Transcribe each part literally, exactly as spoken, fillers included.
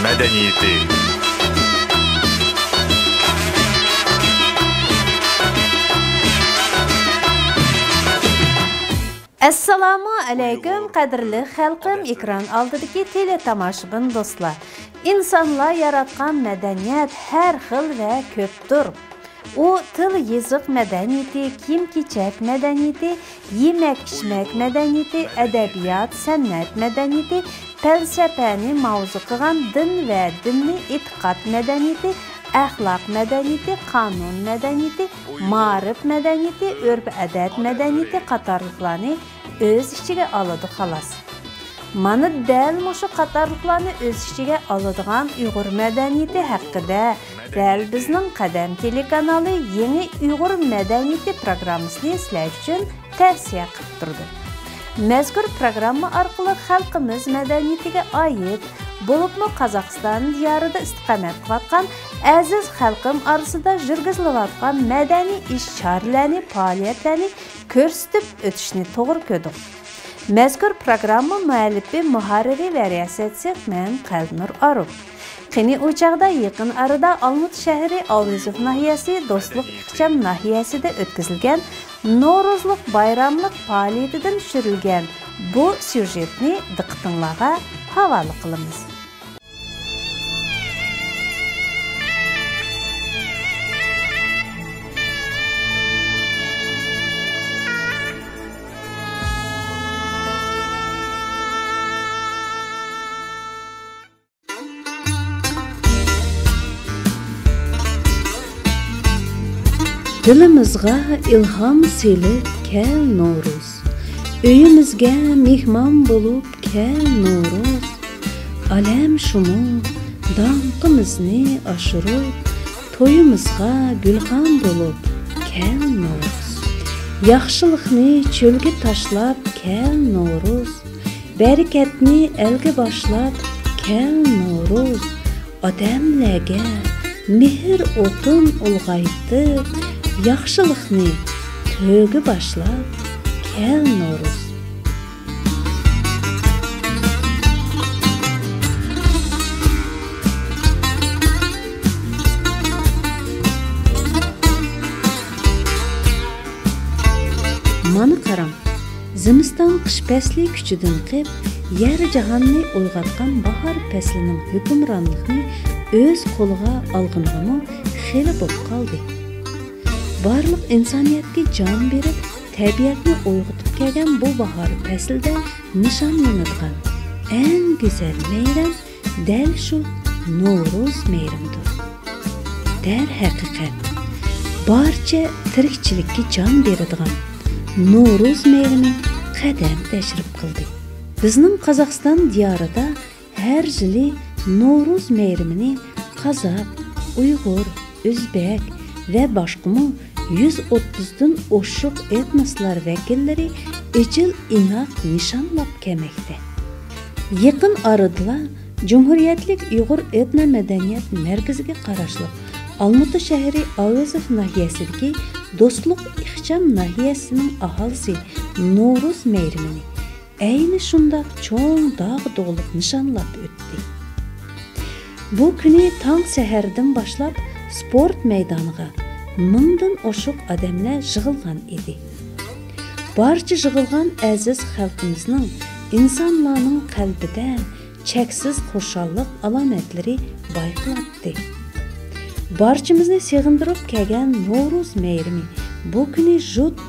مەدەنىيىتى. ئەسسالامۇ ئەلەيكۇم، قەدىرلىك خەلقىم، ئېكران ئالدىدىكى تېلېتاماشىبىن دوستلار. ئىنسانلار ياراتقان مەدەنىيەت ھەر خىل ۋە كۆپتۇر. ئۇ تىل-يېزىق مەدەنىيىتى، كىيىم-كېچەك مەدەنىيىتى، يېمەك-ئىچمەك مەدەنىيىتى، ئەدەبىيات، سەنئەت مەدەنىيىتى، پەلسەپەنى ماۋزۇ قىلغان دىن ۋە دىنىي ئېتىقاد مەدەنىيىتى، ئەخلاق مەدەنىيىتى، قانۇن مەدەنىيىتى، مائارىپ مەدەنىيىتى، ئۆرپ-ئادەت مەدەنىيىتى قاتارلىقلارنى ئۆز ئىچىگە ئالىدۇ، خالاس. مانا دەل مۇشۇ قاتارلىقلارنى ئۆز ئىچىگە ئالىدىغان ئۇيغۇر مەدەنىيىتى ھەققىدە دەل بىزنىڭ قەدەم تېلېكانالى يېڭى ئۇيغۇر مەدەنىيىتى پروگراممىسىنى سىلەر ئۈچۈن تەۋسىيە قىلىپ تۇرىدۇ. مەزكۇر پروگرامما ئارقىلىق خەلقىمىز مەدەنىيىتىگە ئائىت، بولۇپمۇ قازاقىستان دىيارىدا ئىستىقامەت قىلىۋاتقان ئەزىز خەلقىم ئارىسىدا يۈرگۈزۈلۈۋاتقان مەدەنىي ئىش-چارىلەرنى، پائالىيەتلەرنى كۆرسىتىپ ئۆتۈشنى توغرا كۆردۇق. مەزكۇر پروگرامما مۇئەللىپى، مۇھەررىرى ۋە رىياسەتچىسى مەن، قەلبىنۇر ئارۇپ. قېنى ئۇ چاغدا يېقىن ئارىدا ئالمۇتا شەھىرى ئاۋېزوف ناھىيەسى دوستلۇق ئىخچام ناھىيەسىدە ئۆتكۈزۈلگەن نورۇزلۇق بايراملىق پائالىيىتىدىن چۈشۈرۈلگەن بۇ سيۇژېتنى دىققىتىڭلارغا ھاۋالە قىلىمىز. دىلىمىزغا ئىلھام سېلىپ كەل نورۇز، ئۆيىمىزگە مېھمان بولۇپ كەل نورۇز، ئالەم شۇمۇ داڭقىمىزنى ئاشۇرۇپ، تويىمىزغا گۈلخان بولۇپ كەل نورۇز، ياخشىلىقنى چۆلگە تاشلاپ كەل نورۇز، بەرىكەتنى ئەلگە باشلاپ كەل نورۇز، ئادەملەرگە مېھىر ئوتۇن ئۇلغايتىپ، ياخشىلىقنى تۆگە باشلاپ كەل نورۇز. مانا قاراڭ، زىمىستان قىش پەسلى كۈچىدىن قېپ، يەر جاھاننى ئويغاتقان باھار پەسلىنىڭ ھۆكۈمرانلىقىنى ئۆز قولىغا ئالغىنىغىمۇ خېلى بولۇپ قالدى. بارلىق ئىنسانىيەتكە جان بېرىپ، تەبىئەتنى ئويغىتىپ كەلگەن بۇ باھار پەسلىدە نىشانلىنىدىغان ئەڭ گۈزەل مەيرەم دەل شۇ نورۇز مەيرىمىدۇر. دەرھەقىقەت، بارچە تىرىكچىلىككە جان بېرىدىغان نورۇز مەيرىمى قەدەم تەشرىپ قىلدى. بىزنىڭ قازاقىستان دىيارىدا ھەر يىلى نورۇز مەيرىمىنى قازاق، ئۇيغۇر، ئۆزبەك ۋە باشقىمۇ يۈز ئوتتۇزدىن ئوشۇق ئېتنوسلار ۋەكىللىرى ئىجىل-ئىناق نىشانلاپ كەلمەكتە. يېقىن ئارىدىلا جۇمھۇرىيەتلىك ئۇيغۇر ئېتنو مەدەنىيەت مەركىزىگە قاراشلىق ئالمۇتا شەھىرى ئاۋېزوف ناھىيەسىدىكى دوستلۇق ئىخچام ناھىيەسىنىڭ ئاھالىسى نورۇز مەيرىمىنى ئەينى شۇنداق چوڭ داغدۇغىلىق نىشانلاپ ئۆتتى. بۇ كۈنى تاڭ سەھەردىن باشلاپ سپورت مەيدانىغا مىڭدىن ئوشۇق ئادەملەر يىغىلغان ئىدى. بارچە يىغىلغان ئەزىز خەلقىمىزنىڭ، ئىنسانلارنىڭ قەلبىدە چەكسىز خۇشاللىق ئالامەتلىرى بايقىلاتتى. بارچىمىزنى سېغىندۇرۇپ كەلگەن نورۇز مەيرىمى بۇ كۈنى يۇرت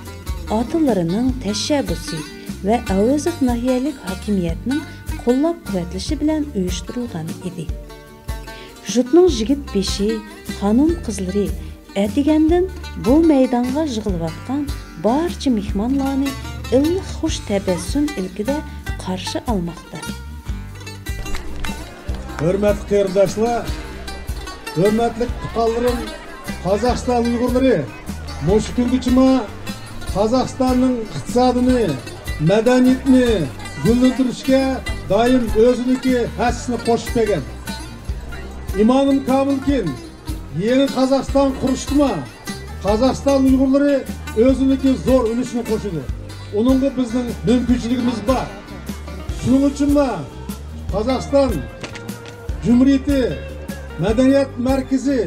ئاتىلىرىنىڭ تەشەببۇسى ۋە ئەۋەزلىك ناھىيەلىك ھاكىمىيەتنىڭ قوللاپ-قۇۋۋەتلىشى بىلەن ئۇيۇشتۇرۇلغان ئىدى. يۇرتنىڭ يىگىت بېشى، خانىم-قىزلىرى ئەتىگەندىن بۇ مەيدانغا يىغىلىۋاتقان بارچە مېھمانلارنى ئىللىق خۇش تەبەسسۇم ئىلكىدە قارشى ئالماقتا. ھۆرمەتلىك قېرىنداشلار، ھۆرمەتلىك تۇغقانلىرىم، قازاقىستان ئۇيغۇرلىرى مۇشۇ كۈنگىچىمۇ قازاقىستاننىڭ ئىقتىسادىنى، مەدەنىيىتىنى گۈللەندۈرۈشكە دائىم ئۆزىنىڭكى ھەسسىسىنى قوشۇپ كەلگەن. ئىمانىم كامىلكى، يېڭى قازاقىستان قۇرۇشتىمۇ قازاقىستان ئۇيغۇرلىرى ئۆزىنىڭكى زور ئۈلۈشىنى قوشىدۇ. ئۇنىڭغا بىزنىڭ مۇمكىنچىلىكىمىز بار. شۇنىڭ ئۈچۈنمۇ قازاقىستان جۇمھۇرىيىتى مەدەنىيەت مەركىزى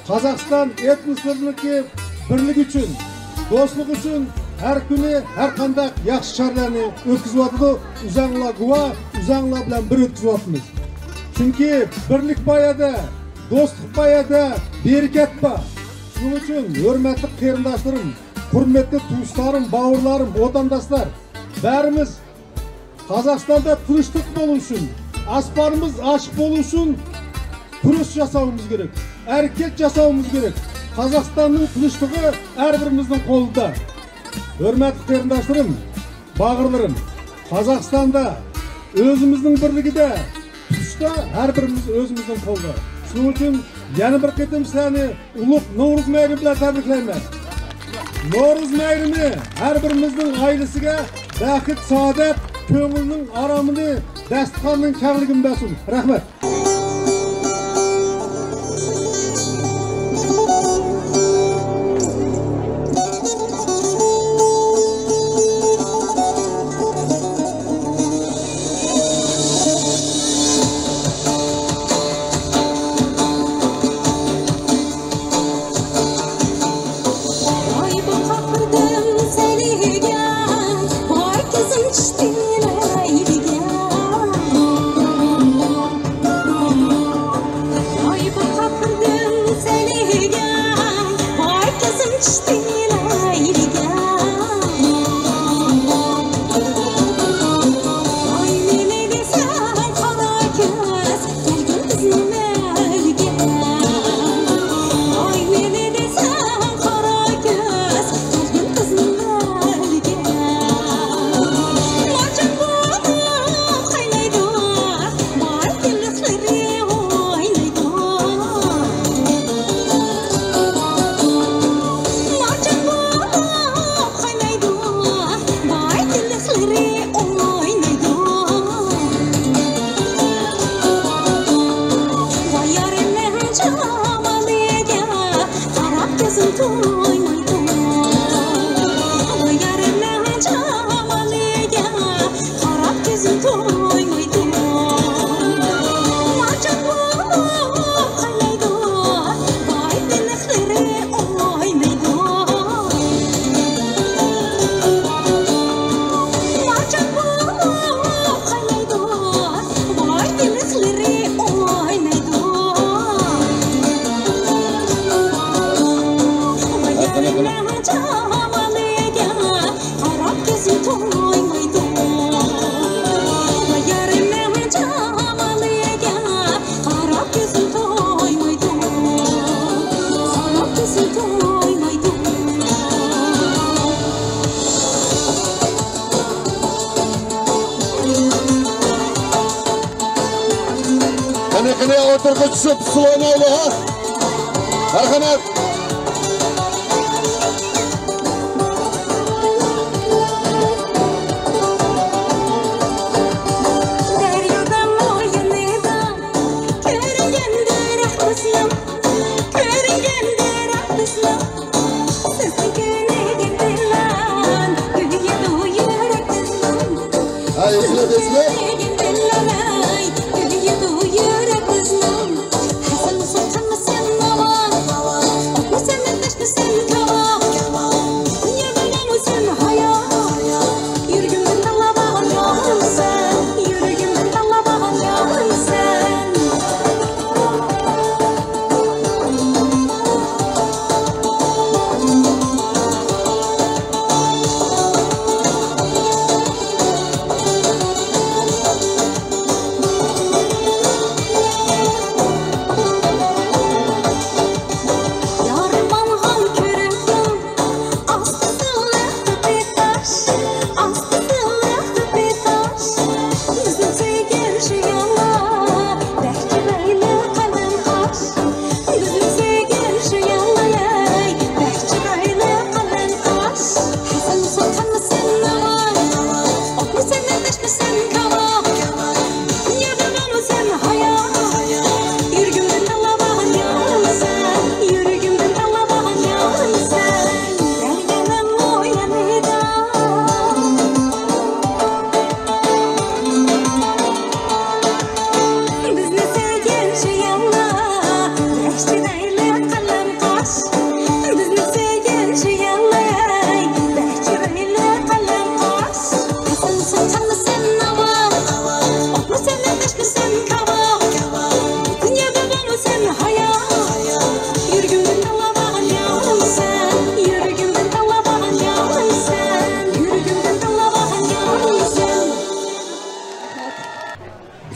قازاقىستان ئېتنوسلىرىنىڭكى بىرلىكى ئۈچۈن، دوستلۇق ئۈچۈن ھەر كۈنى ھەر قانداق ياخشى چارىلەرنى ئۆتكۈزۈۋاتىدۇ. ئۆزەڭلار گۇۋاھ، ئۆزەڭلار بىلەن بىر ئۆتكۈزۈۋاتىمىز. چۈنكى بىرلىك بار يەردە، دوستلۇق بار يەردە بەرىكەت بار. شۇنىڭ ئۈچۈن ھۆرمەتلىك قېرىنداشلىرىم، ھۆرمەتلىك تۇغۇشلارىم، باۋۇرلارىم، ۋەتەنداشلار، بەرىمىز قازاقىستاندا تىنچلىق بولۇشى ئۈچۈن، ئاسمانىمىز ئاچىق بولۇشى ئۈچۈن كۈرەش ياساۋىمىز كېرەك، ھەرىكەت ياساۋىمىز كېرەك. قازاقىستاننىڭ تىنچلىقى ھەر بىرىمىزنىڭ قولىدا. ھۆرمەتلىك قېرىنداشلىرىم، باغرىلىرىم، قازاقىستاندا ئۆزىمىزنىڭ بىرلىكىدە تۇتۇشتا ھەر بىرىمىز ئۆزىمىزنىڭ قولىدا. شۇنىڭ ئۈچۈن يەنە بىر قېتىم سىلەرنى ئۇلۇغ نورۇز مەيرىمى بىلەن تەبرىكلەيمەن. نورۇز مەيرىمى ھەر بىرىمىزنىڭ ئائىلىسىگە بەخت، سائادەت، كۆڭۈلنىڭ ئارامىنى، داستىخاننىڭ كەڭلىكىنى بەرسۇن. رەھمەت. قېنى، قېنى، ئوتتۇرىغا چۈشۈپ ئۇسسۇل ئوينايلى، ھە؟ مەرھەمەت.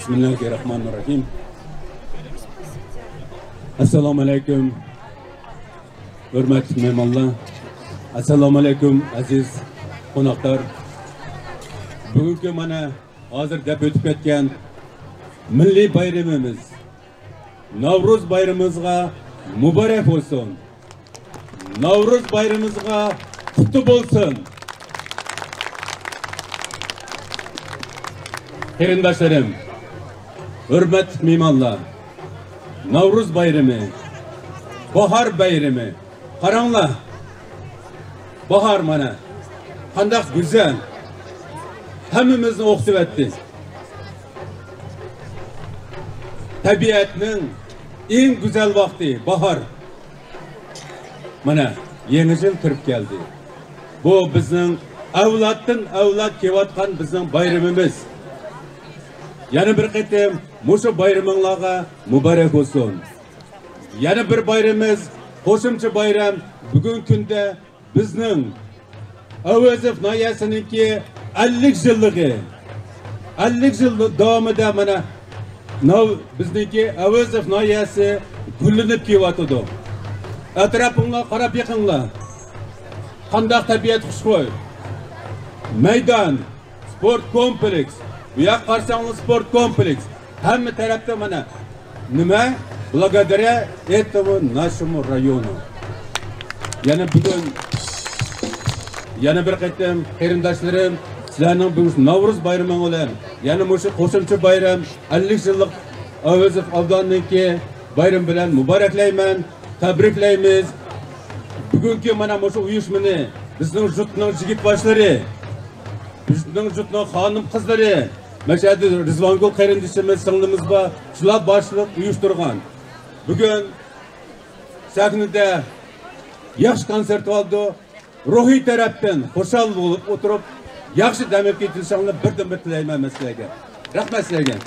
بىسمىللاھىررەھمانىررەھىم. ئەسسالامۇ ئەلەيكۇم، ھۆرمەتلىك مېھمانلار. ئەسسالامۇ ئەلەيكۇم، ئەزىز قوناقلار. بۈگۈنكى مانا ھازىر دەپ ئۆتۈپ كەتكەن مىللىي بايرىمىمىز، نەۋرۇز بايرىمىمىزغا مۇبارەك بولسۇن! نەۋرۇز بايرىمىمىزغا قۇتلۇق بولسۇن! قېرىنداشلىرىم، ھۆرمەتلىك مېھمانلار، نەۋرۇز بايرىمى، باھار بايرىمى، قاراڭلار، باھار مانا قانداق گۈزەل، ھەممىمىزنى ئوخشىتىۋەتتى. تەبىئەتنىڭ ئەڭ گۈزەل ۋاقتى باھار. مانا، يېڭى يىل كىرىپ كەلدى. بۇ بىزنىڭ ئەۋلادتىن ئەۋلاد كېلىۋاتقان بىزنىڭ بايرىمىمىز. يەنە بىر قېتىم مۇشۇ بايرىمىڭلارغا مۇبارەك بولسۇن. يەنە بىر بايرىمىمىز، قوشۇمچە بايرام، بۈگۈنكى كۈندە بىزنىڭ ئەۋەزوف ناھىيەسىنىڭكى ئەللىك يىللىقى. ئەللىك يىل داۋامىدا مانا ناۋ-، بىزنىڭكى ئەۋەزوف ناھىيەسى گۈللىنىپ كېلىۋاتىدۇ. ئەتراپىڭلارغا قاراپ بېقىڭلار. قانداق تەبىئەت خۇشخۇي. مەيدان، سپورت كومپلېكس. بۇ ياققا قارىساڭلار سپورت كومپلېكس. ھەممە تەرەپتە مانا نېمە؟ Благодаря этому нашему району. يەنە بۈگۈن يەنە بىر قېتىم قېرىنداشلىرىم، سىلەرنىڭ بۈگۈن نەۋرۇز بايرىمىڭ بىلەن، يەنە مۇشۇ قوشۇمچە بايرام، ئەللىك يىللىق ئەۋەزوف ئاۋدانىنىڭكى بايرىمى بىلەن مۇبارەكلەيمەن، تەبرىكلەيمىز. بۈگۈنكى مانا مۇشۇ ئۇيۇشمىنى بىزنىڭ يۇرتنىڭ يىگىت باشلىرى، بىزنىڭ يۇرتنىڭ خانىم قىزلىرى، مەشەدە رىزۋانگۈل قېرىندىشىمىز، سىڭلىمىز بار، شۇلار باشلىق ئۇيۇشتۇرغان. بۈگۈن سەھنىدە ياخشى كونسېرت بولدى. روھىي تەرەپتىن خۇشال بولۇپ ئولتۇرۇپ، ياخشى دەم ئېلىپ كېتىشىڭلارنى بىردىن بىر تىلەيمەن مەن سىلەرگە. رەھمەت سىلەرگە.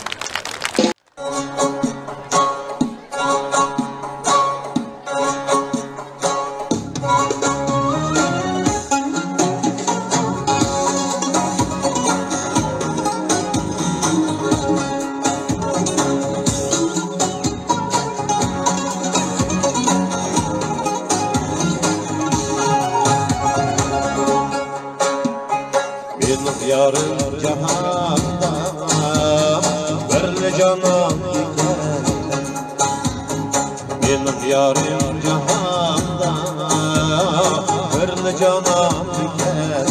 مېنىڭ يارىم جاھاندا بىرلا جانان ئىكەن. مېنىڭ يارىم جاھاندا بىرلا جانان ئىكەن.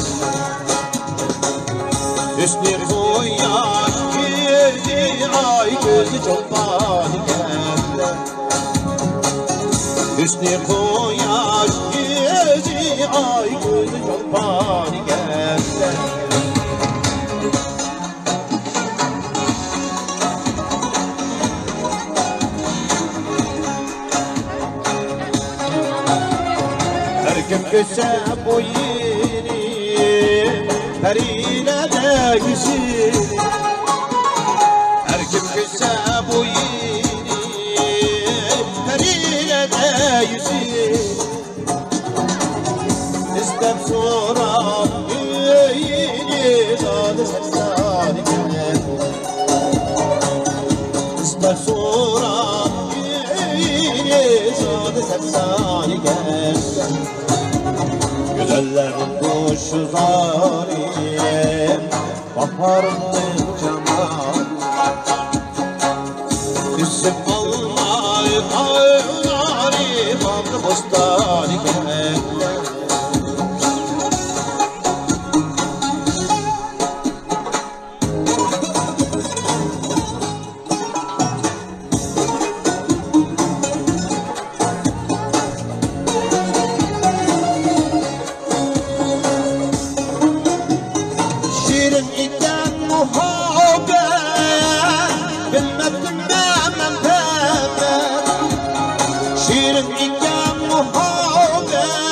ھۆسنى قۇياش كۆزى، ئاي كۆزى چولپان ئىكەن. ھۆسنى قۇياش كۆزى، ئاي كۆزى چولپان ئىكەن. ھەر كىم كۆرسە بۇ يىلى پەرىلەردە يۈزى. ھەر كىم كۆرسە بۇ يىلى پەرىلەردە يۈزى. ئىزدەپ سوراپ ئۆيىنى زادى سەپسانىكەن. ئىزدەپ سوراپ ئۆيىنى زادى سەپسانىكەن. گۈزەللەر خۇشزارى باھارنىڭ جامالى. ئۈزۈپ ئالماي تاغلارنى باغرى بوستانىكەن. شېرىن ئىكەن مۇھەببەت، بىلمەپتىمەن مەن پەقەت. شېرىن ئىكەن مۇھەببەت،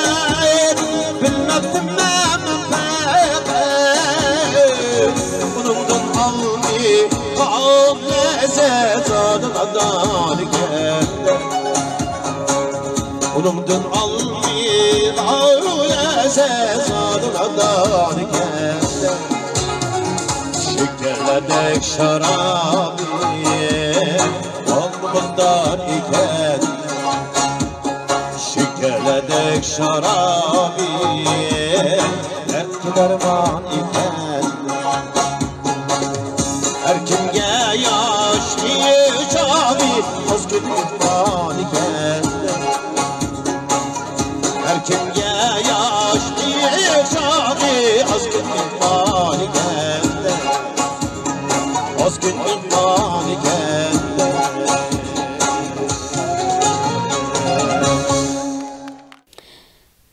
بىلمەپتىمەن مەن پەقەت. ئۇنىڭدىن ئالمىغان لەززەت زادى نادانىكەن. ئۇنىڭدىن ئالمىغان لەززەت زادى نادانىكەن. شېكەرلەردەك شارابى، ئالمىقدار ئىكەن. شېكەرلەردەك شارابى، دەردكە دەرمان ئىكەن. ھەر كىمگە ياش دېيىش ئابى، ئاز كۈن مېھمان ئىكەن. ھەر كىمگە ياش دېيىش ئابى، ئاز كۈن مېھمان ئىكەن. ئاز كۈن مېھمان ئىكەن.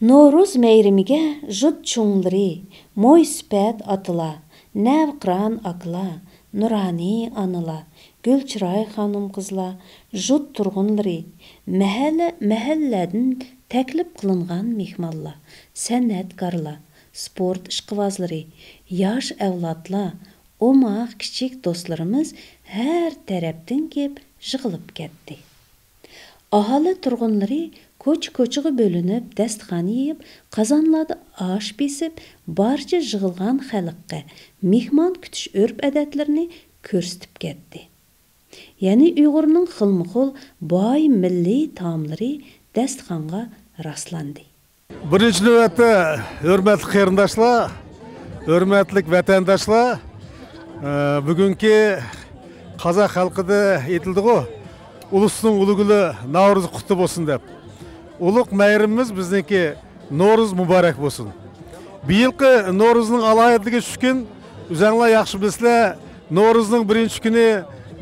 نورۇز مەيرىمىگە ژۇت چوڭلىرى، مويسىپەت ئاتىلار، نەۋقىران ئاكىلار، نۇرانىي ئانىلار، گۈلچىراي خانىم-قىزلار، ژۇت تۇرغۇنلىرى، مەھەللە، مەھەللىلەردىن تەكلىپ قىلىنغان مېھمانلار، سەنئەتكارلار، سپورت ئىشقىۋازلىرى، ياش ئەۋلادلار، ئوماق كىچىك دوستلىرىمىز ھەر تەرەپتىن كېلىپ يىغىلىپ كەتتى. ئاھالە تۇرغۇنلىرى كوچا-كوچىغا بۆلۈنۈپ، داستىخان يېيىپ، قازانلاردا ئاش بېسىپ، بارچە يىغىلغان خەلققە مېھمان كۈتۈش ئۆرپ-ئادەتلىرىنى كۆرسىتىپ كەتتى. يەنى ئۇيغۇرنىڭ خىلمۇخىل باي مىللىي تائاملىرى داستىخانغا راسلاندى. بىرىنچى نۆۋەتتە، ھۆرمەتلىك قېرىنداشلار، ھۆرمەتلىك ۋەتەنداشلار، ئە، بۈگۈنكى قازاق خەلقىدە ئېيتىلدىغۇ، ئۇلۇسنىڭ ئۇلۇغ كۈنى ناۋرۇز قۇتلۇق بولسۇن دەپ. ئۇلۇغ مەيرىمىمىز بىزنىڭكى نورۇز مۇبارەك بولسۇن. بۇ يىلقى نورۇزنىڭ ئالاھىدىلىكى شۇكى، ئۆزەڭلار ياخشى بىلىسىلەر، نورۇزنىڭ بىرىنچى كۈنى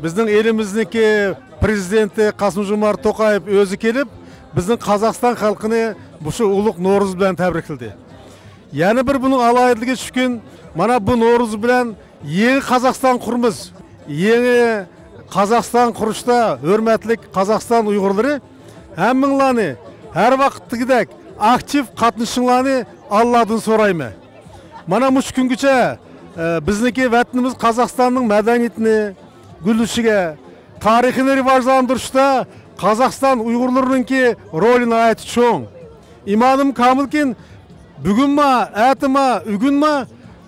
بىزنىڭ ئېلىمىزنىڭكى پىرېزىدېنتى قاسىم جومارت توقايېۋ ئۆزى كېلىپ، بىزنىڭ قازاقىستان خەلقىنى مۇشۇ ئۇلۇغ نورۇز بىلەن تەبرىكلىدى. يەنە بىر بۇنىڭ ئالاھىدىلىكى شۇكى، مانا بۇ نورۇز بىلەن يېڭى قازاقىستان قۇرىمىز. يېڭى قازاقىستان قۇرۇشتا ھۆرمەتلىك قازاقىستان ئۇيغۇرلىرى، ھەممىڭلارنى ھەر ۋاقىتتىكىدەك ئاكتىپ قاتنىشىشىڭلارنى ئاللادىن سورايمەن. مانا مۇشۇ كۈنگىچە، ئە، بىزنىڭكى ۋەتىنىمىز قازاقىستاننىڭ مەدەنىيىتىنى گۈللىشىگە، تارىخىنى راۋاجلاندۇرۇشتا قازاقىستان ئۇيغۇرلىرىنىڭكى رولى ناھايىتى چوڭ. ئىمانىم كامىلكى، بۈگۈنمۇ، ئەتىمۇ، ئۆگۈنمۇ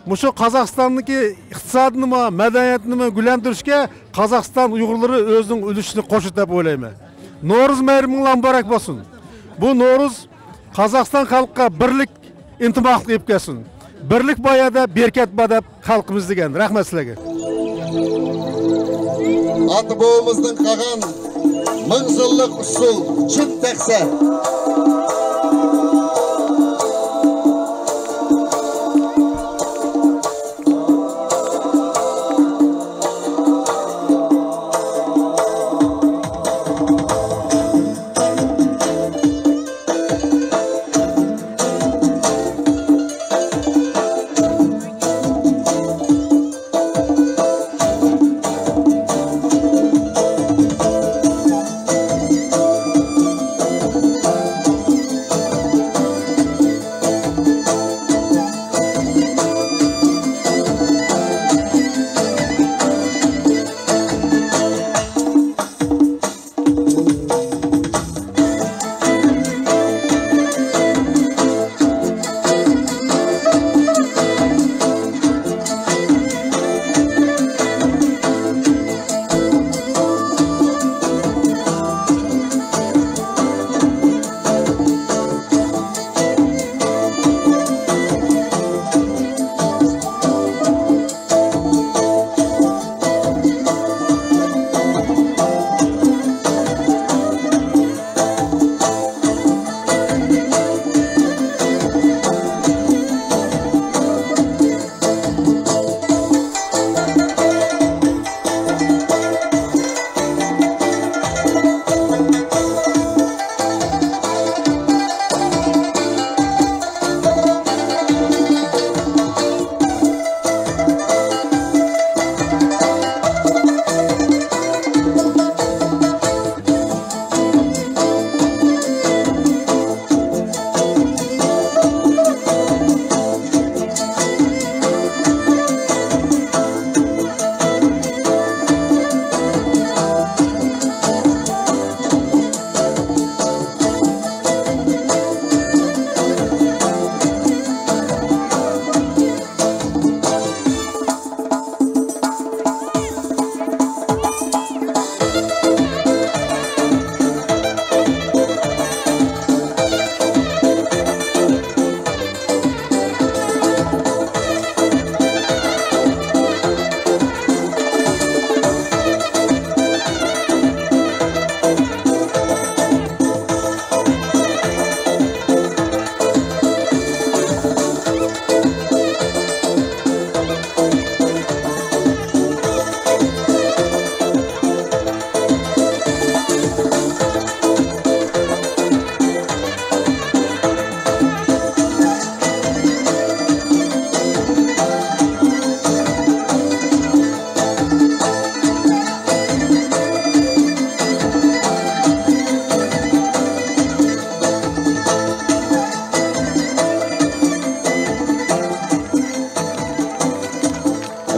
مۇشۇ قازاقىستاننىڭكى ئىقتىسادىنىمۇ، مەدەنىيىتىنىمۇ گۈللەندۈرۈشكە قازاقىستان ئۇيغۇرلىرى ئۆزىنىڭ ئۈلۈشىنى قوشىدۇ دەپ ئويلايمەن. نورۇز مەيرىمىڭلار مۇبارەك بولسۇن. بۇ نورۇز قازاقىستان خەلقىگە بىرلىك، ئىنتىماقلىق ئېلىپ كەلسۇن. بىرلىك بار يەردە بەرىكەت بار دەپ خەلقىمىز دېگەن. رەھمەت سىلەرگە. ئاتا بوۋىمىزدىن قالغان مىڭ يىللىق ئۇسسۇل جۈپ تەخسە.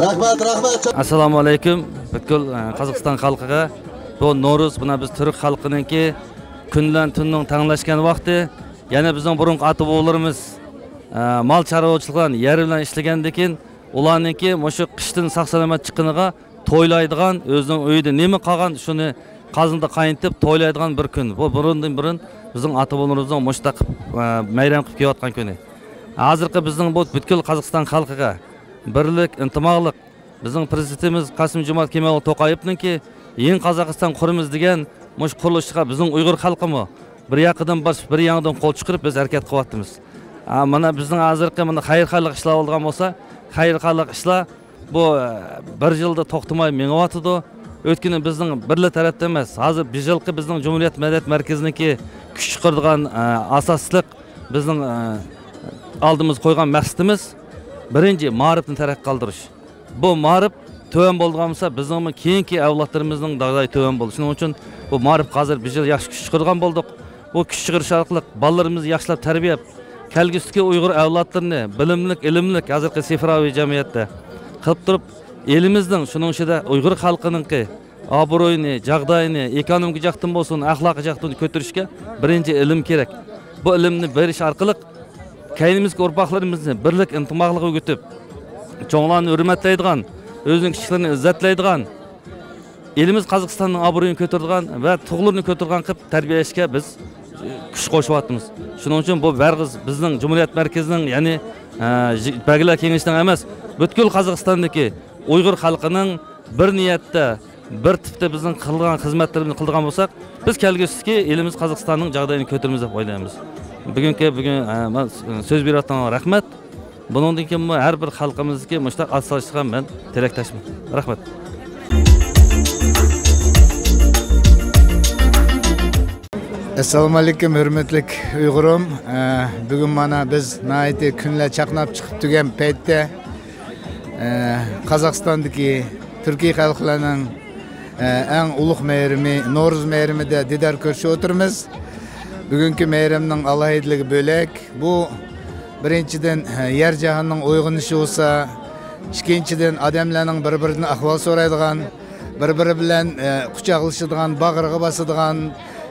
رەھمەت، رەھمەت. ئەسسالامۇ ئەلەيكۇم. پۈتكۈل، ئە، قازاقىستان خەلقىگە. بۇ نورۇز، مانا بىز تۈرك خەلقىنىڭكى كۈن بىلەن تۈننىڭ تەڭلەشكەن ۋاقتى. يەنە بىزنىڭ بۇرۇنقى ئاتا-بوۋىلىرىمىز، ئە، مال چارۋىچىلىق بىلەن، يەر بىلەن ئىشلىگەندىكىن، ئۇلارنىڭكى مۇشۇ قىشتىن ساق-سالامەت چىققىنىغا تويلايدىغان، ئۆزىنىڭ ئۆيىدە نېمە قالغان، شۇنى قازىنىدا قاينىتىپ تويلايدىغان بىر كۈن. بۇ بۇرۇندىن بۇرۇن بىزنىڭ ئاتا-بوۋىلىرىمىزنىڭ مۇشۇنداق، ئە، مەيرەم قىلىپ كېلىۋاتقان كۈنى. ھازىرقى بىزنىڭ بۇ پۈتكۈل قازاقىستان خەلقىگە بىرلىك، ئىنتىماقلىق، بىزنىڭ پىرېزىدېنتىمىز قاسىم جومارت كېمالوۋلۇ توقايېۋنىڭكى يېڭى قازاقىستان قۇرىمىز دېگەن مۇشۇ قۇرۇلۇشىغا بىزنىڭ ئۇيغۇر خەلقىمۇ بىر ياقىدىن باشلاپ، بىر ياڭدىن قول چىقىرىپ بىز ھەرىكەت قىلىۋاتىمىز. ئا، مانا بىزنىڭ ھازىرقى مانا خەيرخاھلىق ئىشلار بولىدىغان بولسا، خەيرخاھلىق ئىشلار بۇ، ئە، بىر يىلدا توختىماي مېڭىۋاتىدۇ. ئۆتكىنى بىزنىڭ بىرلا تەرەپتە ئەمەس، ھازىر بىر يىلقى بىزنىڭ جۇمھۇرىيەت مەدەنىيەت مەركىزىنىڭكى كۈچ چىقىرىدىغان، ئە، ئاساسلىق بىزنىڭ، ئە، ئالدىمىزغا قويغان مەقسىتىمىز، بىرىنچى، مائارىپنى تەرەققىي قىلدۇرۇش. بۇ مائارىپ تۆۋەن بولىدىغان بولسا، بىزنىڭمۇ كېيىنكى ئەۋلادلىرىمىزنىڭ داغدايى تۆۋەن بولىدۇ. شۇنىڭ ئۈچۈن بۇ مائارىپقا ھازىر بىر يىل ياخشى كۈچ چىقىرىدىغان بولدۇق. بۇ كۈچ چىقىرىش ئارقىلىق بالىلىرىمىزنى ياخشىلاپ تەربىيەلەپ، كەلگۈسىدىكى ئۇيغۇر ئەۋلادلىرىنى بىلىملىك، ئىلىملىك، ھازىرقى سېھراۋى جەمئىيەتتە قىلىپ تۇرۇپ، ئېلىمىزنىڭ، شۇنىڭ ئىچىدە ئۇيغۇر خەلقىنىڭكى ئابرۇيىنى، جاغدايىنى، ئېكونومىكا جەھەتتىن بولسۇن، ئەخلاقىي جەھەتتىن كۆتۈرۈشكە بىرىنچى ئىلىم كېرەك. بۇ ئىلىمنى بېرىش ئارقىلىق كەينىمىزدىكى ئۇرپاقلىرىمىزنى بىرلىك، ئىنتىماقلىق ئۆگىتىپ، چوڭلارنى ھۆرمەتلەيدىغان، ئۆزىنىڭ كىچىكلىرىنى ئىززەتلەيدىغان، ئېلىمىز قازاقىستاننىڭ ئابرۇيىنى كۆتۈرىدىغان ۋە تۇغلىرىنى كۆتۈرىدىغان قىلىپ تەربىيەلەشكە بىز كۈچ قوشۇۋاتىمىز. شۇنىڭ ئۈچۈن بۇ بەرغىز بىزنىڭ جۇمھۇرىيەت مەركىزىنىڭ، يەنى، ئە، بەگلەر كېڭىشىنىڭ ئەمەس، پۈتكۈل قازاقىستاندىكى ئۇيغۇر خەلقىنىڭ بىر نىيەتتە، بىر تىپتا بىزنىڭ قىلغان خىزمەتلىرىمىزنى قىلىدىغان بولساق، بىز كەلگۈسىدىكى ئېلىمىز قازاقىستاننىڭ جاغدايىنى كۆتۈرىمىز دەپ ئويلايمىز. بۈگۈنكى، بۈگۈن، ئە، مانا سۆز بېرىۋاتقانلارغا رەھمەت. بۇنىڭدىن كېيىنمۇ ھەر بىر خەلقىمىزدىكى مۇشۇنداق ئاتسالىشىشىغا مەن تىلەكداشمەن. رەھمەت. ئەسسالامۇئەلەيكۇم، ھۆرمەتلىك ئۇيغۇرۇم. ئە، بۈگۈن مانا بىز ناھايىتى كۈنلەر چاقناپ چىقىپ تۈگەن پەيتتە، ئە، قازاقىستاندىكى تۈركىي خەلقلەرنىڭ، ئە، ئەڭ ئۇلۇغ مەيرىمى، نورۇز مەيرىمىدە دىدار كۆرۈشۈپ ئولتۇرىمىز. بۈگۈنكى مەيرەمنىڭ ئالاھىدىلىكى بۆلەك. بۇ، بىرىنچىدىن، يەر جاھاننىڭ ئويغىنىشى بولسا، ئىككىنچىدىن، ئادەملەرنىڭ بىر-بىرىدىن ئەھۋال سورايدىغان، بىر-بىرى بىلەن، ئە، قۇچاقلىشىدىغان، باغرىغا باسىدىغان،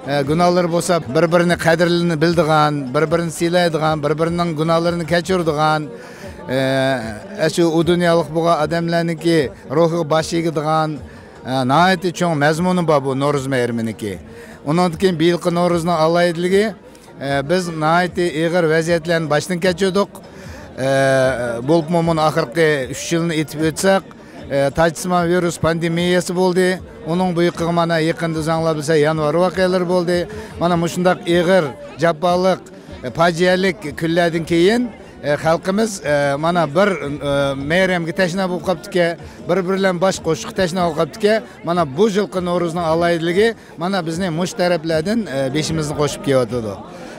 ئە، گۇناھلىرى بولسا، بىر-بىرىنى قەدرىنى بىلىدىغان، بىر-بىرىنى سىيلايدىغان، بىر-بىرىنىڭ گۇناھلىرىنى كەچۈرىدىغان، ئە، ئە، شۇ ئۇ دۇنيالىق بولغان ئادەملەرنىڭكى روھىغا باش ئېگىدىغان، ئە، ناھايىتى چوڭ مەزمۇنى بار بۇ نورۇز مەيرىمىنىڭكى. ئۇنىڭدىن كېيىن بۇ يىلقى نورۇزنىڭ ئالاھىدىلىكى، ئە، بىز ناھايىتى ئېغىر ۋەزىيەتلەرنى باشتىن كەچۈردۇق. ئە، بولۇپمۇ مۇنۇ ئاخىرقى ئۈچ يىلنى ئېيتىپ ئۆتسەك، ئە، تاجسىمان ۋىرۇس پاندېمىيەسى بولدى. ئۇنىڭ بۇيرۇقىغا مانا يېقىندا ئۆزۈڭلار بىلسە يانۋار ۋەقەلىرى بولدى. مانا مۇشۇنداق ئېغىر، جاپالىق، ئە، پاجىئەلىك كۈنلەردىن كېيىن، ئە، خەلقىمىز، ئە، مانا بىر، ئە، مەيرەمگە تەشنا بولۇپ قاپتىكەن، بىر-بىرى بىلەن باش قوشۇشقا تەشنا بولۇپ قاپتىكەن. مانا بۇ يىلقى نورۇزنىڭ ئالاھىدىلىكى، مانا بىزنى مۇشۇ تەرەپلەردىن، ئە، بېشىمىزنى قوشۇپ كېلىۋاتىدۇ.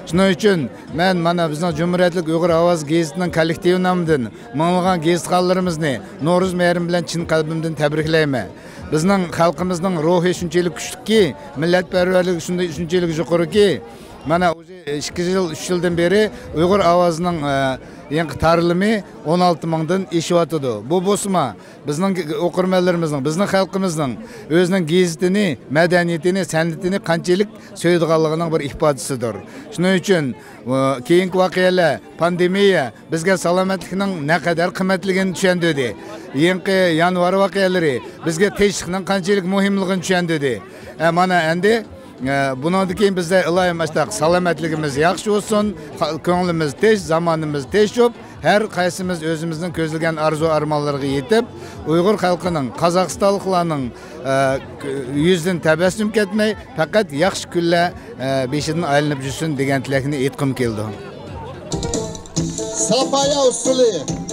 شۇنىڭ ئۈچۈن مەن مانا بىزنىڭ جۇمھۇرىيەتلىك ئۇيغۇر ئاۋازى گېزىتىنىڭ كوللېكتىۋى نامىدىن مىڭلىغان گېزىتخانلىرىمىزنى نورۇز مەيرىمى بىلەن چىن قەلبىمدىن تەبرىكلەيمەن. بىزنىڭ خەلقىمىزنىڭ روھى شۇنچىلىك كۈچلۈككى، مىللەتپەرۋەرلىكى شۇنداق، شۇنچىلىك يۇقىرىكى، مانا ئىككى يىل، ئۈچ يىلدىن بېرى ئۇيغۇر ئاۋازىنىڭ، ئە، يېڭى تارلىمى ئون ئالتە مىڭدىن ئېشىۋاتىدۇ. بۇ بولسىمۇ بىزنىڭ ئوقۇرمەنلىرىمىزنىڭ، بىزنىڭ خەلقىمىزنىڭ ئۆزىنىڭ گېزىتىنى، مەدەنىيىتىنى، سەنئىتىنى قانچىلىك سۆيىدىغانلىقىنىڭ بىر ئىپادىسىدۇر. شۇنىڭ ئۈچۈن، ئۇ، كېيىنكى ۋەقەلەر، پاندېمىيە بىزگە سالامەتلىكنىڭ نەقەدەر قىممەتلىكىنى چۈشەندۈردى. يېڭىقى يانۋار ۋەقەلىرى بىزگە تىنچلىقنىڭ قانچىلىك مۇھىملىقىنى چۈشەندۈردى. ئە، مانا ئەمدى ئە، بۇنىڭدىن كېيىن بىزدە ئىلايىم ئاشتاق سالامەتلىكىمىز ياخشى بولسۇن، خا-، كۆڭلىمىز تىنچ، زامانىمىز تىنچ بولۇپ، ھەر قايسىمىز ئۆزىمىزنىڭ كۆزلىگەن ئارزۇ ئارمانلىرىغا يېتىپ، ئۇيغۇر خەلقىنىڭ، قازاقىستانلىقلارنىڭ، ئە، يۈزىدىن تەبەسسۇم كەتمەي، پەقەت ياخشى كۈنلەر، ئە، بېشىدىن ئايلىنىپ يۈرسۇن دېگەن تىلەكنى ئېيتقۇم كېلىدۇ. ساپايا ئۇسسۇلى.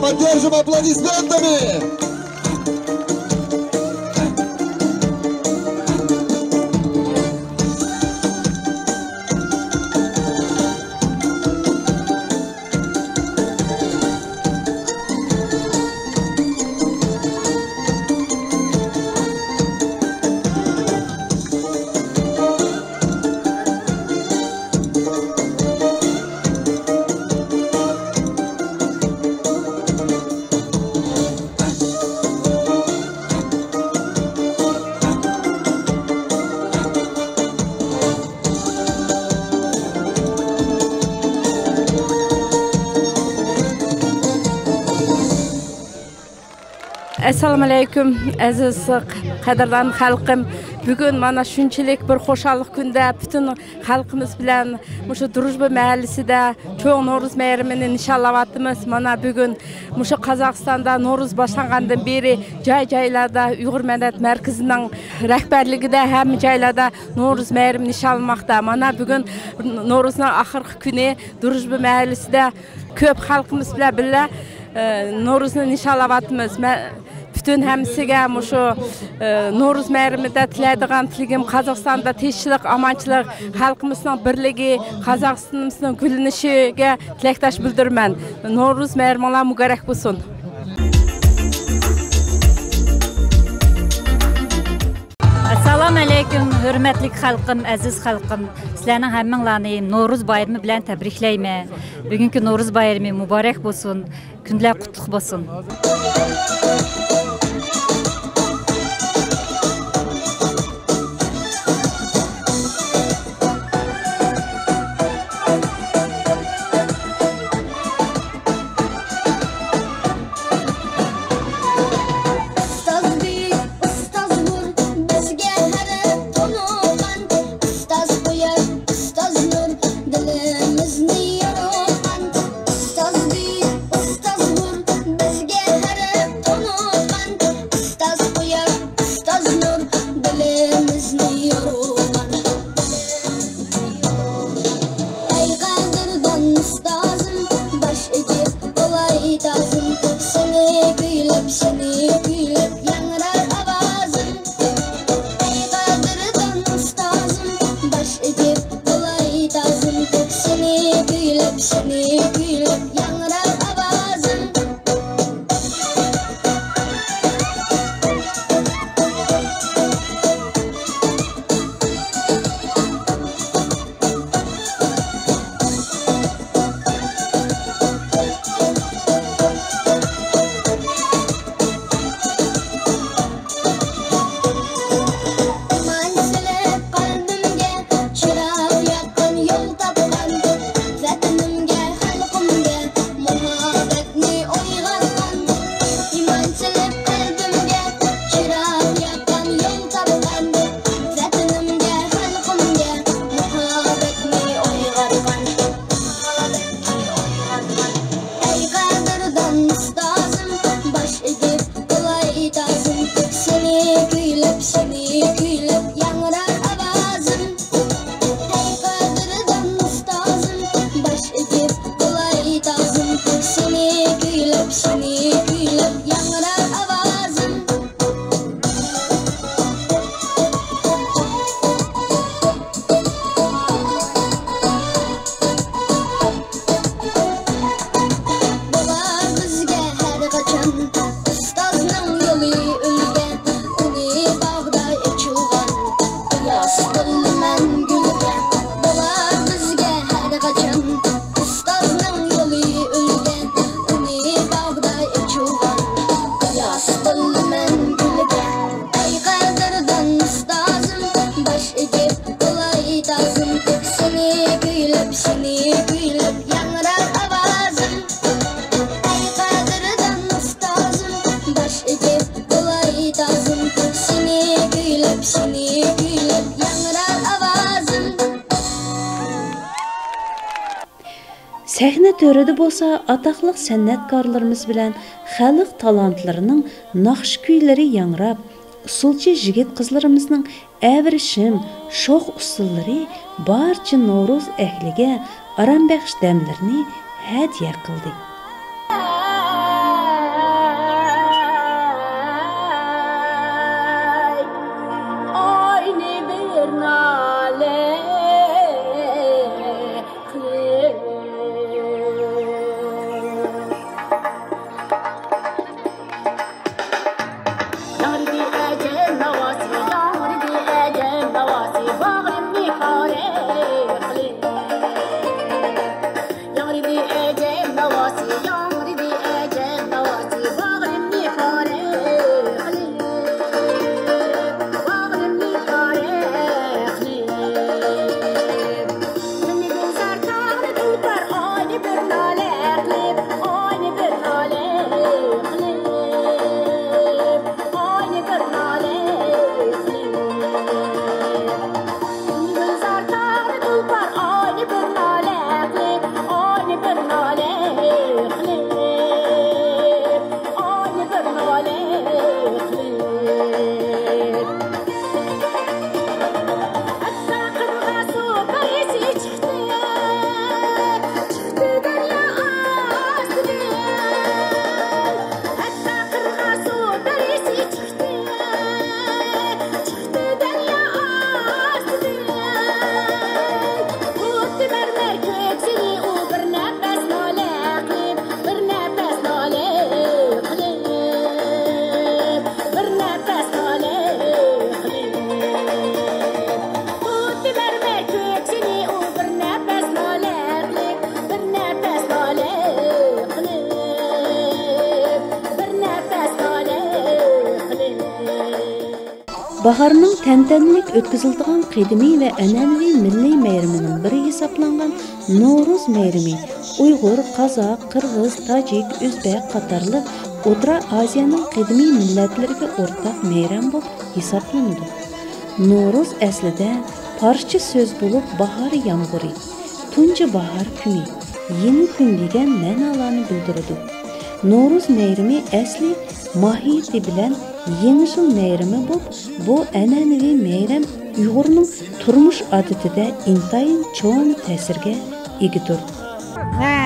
Поддержим аплодисментами! ئەسسالامۇئەلەيكۇم، ئەزىز قەدىردان خەلقىم. بۈگۈن مانا شۇنچىلىك بىر خۇشاللىق كۈندە پۈتۈن خەلقىمىز بىلەن مۇشۇ دۇرۇژبا مەھەللىسىدە چوڭ نورۇز بايرىمىنى نىشانلاۋاتىمىز. مانا بۈگۈن مۇشۇ قازاقىستاندا نورۇز باشلانغاندىن بېرى جاي-جايلاردا ئۇيغۇر مەدەنىيەت مەركىزىنىڭ رەھبەرلىكىدە ھەممە جايلاردا نورۇز بايرىمى نىشانلانماقتا. مانا بۈگۈن نورۇزنىڭ ئاخىرقى كۈنى دۇرۇژبا مەھەللىسىدە كۆپ خەلقىمىز بىلەن بىللە، ئە، نورۇزنى نىشانلاۋاتىمىز. مەن پۈتۈن ھەممىسىگە مۇشۇ، ئە، نورۇز بايرىمىدا تىلەيدىغان تىلىكىم قازاقىستاندا تىنچلىق، ئامانچىلىق، خەلقىمىزنىڭ بىرلىكى، قازاقىستانىمىزنىڭ گۈللىنىشىگە تىلەكداش بىلدۈرىمەن. نورۇز بايرىمىڭلار مۇبارەك بولسۇن. ئەسسالامۇئەلەيكۇم، ھۆرمەتلىك خەلقىم، ئەزىز خەلقىم. سىلەرنىڭ ھەممىڭلارنى نورۇز بايرىمى بىلەن تەبرىكلەيمەن. بۈگۈنكى نورۇز بايرىمى مۇبارەك بولسۇن. كۈنلەر قۇتلۇق بولسۇن. ئۇستاز بۈيۈك، ئۇستاز نۇر، بىزگە ھەر تونۇغان. ئۇستاز قۇياش، ئۇستاز نۇر، دىلىمىزنى يورۇغان. ئۇستاز بۈيۈك، ئۇستاز نۇر، بىزگە ھەر تونۇغان. ئۇستاز قۇياش، ئۇستاز نۇر، دىلىمىزنى يورۇغان. ئەي قەدىردان ئۇستازىم، باش ئېگىپ بولاي تازىم، سېنى كۈيلەپ، سېنى كۈيلەپ ياڭرار ئاۋازىم. ئەي قەدىردان ئۇستازىم، باش ئېگىپ بولاي تازىم، سېنى كۈيلەپ، سېنى كۈيلەپ ياڭرار ئاۋازىم. ئىمان سېلىپ قەلبىمگە، چىراغ ياققان يول تاپقان، ۋەتىنىمگە، خەلقىمگە مۇھەببەتنى ئويغاتقان. ئىمان سېلىپ قەلبىمگە، چىراغ ياققان يول تاپقان، ۋەتىنىمگە، خەلقىمگە مۇھەببەتنى ئويغاتقان. ئەي قەدىردان ئۇستازىم، باش ئېگىپ بولاي تازىم، سېنى كۈيلەپ، سېنى كۈيلەپ ياڭرار ئاۋازىم. ئەي قەدىردان ئۇستازىم، باش ئېگىپ بولاي تازىم، سېنى كۈيلەپ، سېنى كۈيلەپ ياڭرار ئاۋازىم. بولار بىزگە ھەر قاچان ئۇستازنىڭ يولى ئۈلگە، ئۇنى باغدا ئېچىلغان قىياس بىلمەن گۈلگە. بولار بىزگە ھەر قاچان ئۇستازنىڭ يولى ئۈلگە، ئۇنى باغدا ئېچىلغان قىياس بىلمەن گۈلگە. ئەي قەدىردان ئۇستازىم، باش ئېگىپ بولاي تازىم، سېنى كۈيلەپ، سېنى كۈيلەپ ياڭرار ئاۋازىم. ئەي قەدىردان ئۇستازىم، باش ئېگىپ بولاي تازىم، سېنى كۈيلەپ، سېنى كۈيلەپ ياڭرار ئاۋازىم. سەھنە تۆرىدە بولسا ئاتاقلىق سەنئەتكارلىرىمىز بىلەن خەلق تالانتلىرىنىڭ ناخشا كۈيلىرى ياڭراپ، ئۇسسۇلچى يىگىت-قىزلىرىمىزنىڭ ئەۋرىشىم، شوخ ئۇسسۇللىرى بارچە نورۇز ئەھلىگە ئارام بەخش دەملىرىنى ھەدىيە قىلدى. باھارنىڭ تەنتەنىلىك ئۆتكۈزۈلىدىغان قەدىمىي ۋە ئەنئەنىۋى مىللىي مەيرىمىنىڭ بىرى ھېسابلانغان نورۇز مەيرىمى ئۇيغۇر، قازاق، قىرغىز، تاجىك، ئۆزبەك قاتارلىق ئوتتۇرا ئاسىيانىڭ قەدىمىي مىللەتلىرىگە ئورتاق مەيرەم بولۇپ ھېسابلىنىدۇ. نورۇز ئەسلىدە پارسچە سۆز بولۇپ، باھار يامغۇرى، تۇنجى باھار كۈنى، يېڭى كۈن دېگەن مەنالارنى بىلدۈرىدۇ. نورۇز مەيرىمى ئەسلى ماھىيىتى بىلەن يېڭى يىل مەيرىمى بولۇپ، بۇ ئەنئەنىۋى مەيرەم ئۇيغۇرنىڭ تۇرمۇش ئادىتىدە ئىنتايىن چوڭ تەسىرگە ئىگىدۇر. ھە،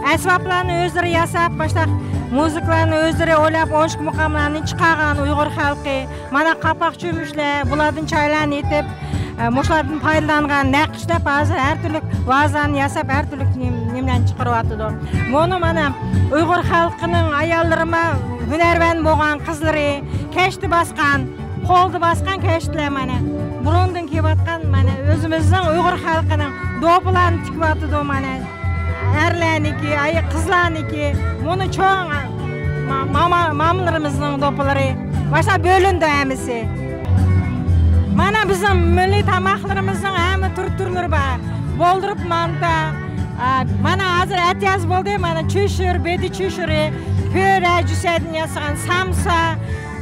ئەسۋابلارنى ئۆزلىرى ياساپ، باشلاق مۇزىكىلارنى ئۆزلىرى ئويلاپ، ئوڭشۇق مۇقاملارنى چىقارغان ئۇيغۇر خەلقى. مانا قاپاق چۆمۈچلەر، بۇلاردىن چايلارنى ئېتىپ، ئە، مۇشۇلاردىن پايدىلانغان نەق ئىشلەپ، ھازىر ھەر تۈرلۈك ۋازىلارنى ياساپ، ھەر تۈرلۈك نېم-، نېمىلەرنى چىقىرىۋاتىدۇ. بۇنى مانا ئۇيغۇر خەلقىنىڭ ئاياللىرىمۇ، ھۈنەرۋەن بولغان قىزلىرى كەشتە باسقان، قولدا باسقان كەشتىلەر مانا. بۇرۇندىن كېلىۋاتقان مانا ئۆزىمىزنىڭ ئۇيغۇر خەلقىنىڭ دوپىلارنى تىكىۋاتىدۇ مانا. ئەرلەرنىڭكى، ئاي، قىزلارنىڭكى، مۇنۇ چوڭ ما-، ماما-، مامىلىرىمىزنىڭ دوپىلىرى. باشلاپ بۆلۈندى ھەممىسى. مانا بىزنىڭ مىللىي تاماقلىرىمىزنىڭ ھەممە تۈر-، تۈرلىرى بار. بولدۇرۇپ مانتا. ئا، مانا ھازىر ئەتىياز بولدى. مانا چۆشۈر، بېدە چۆشۈرى، پۆرە، جۈسەدىن ياسىغان سامسا،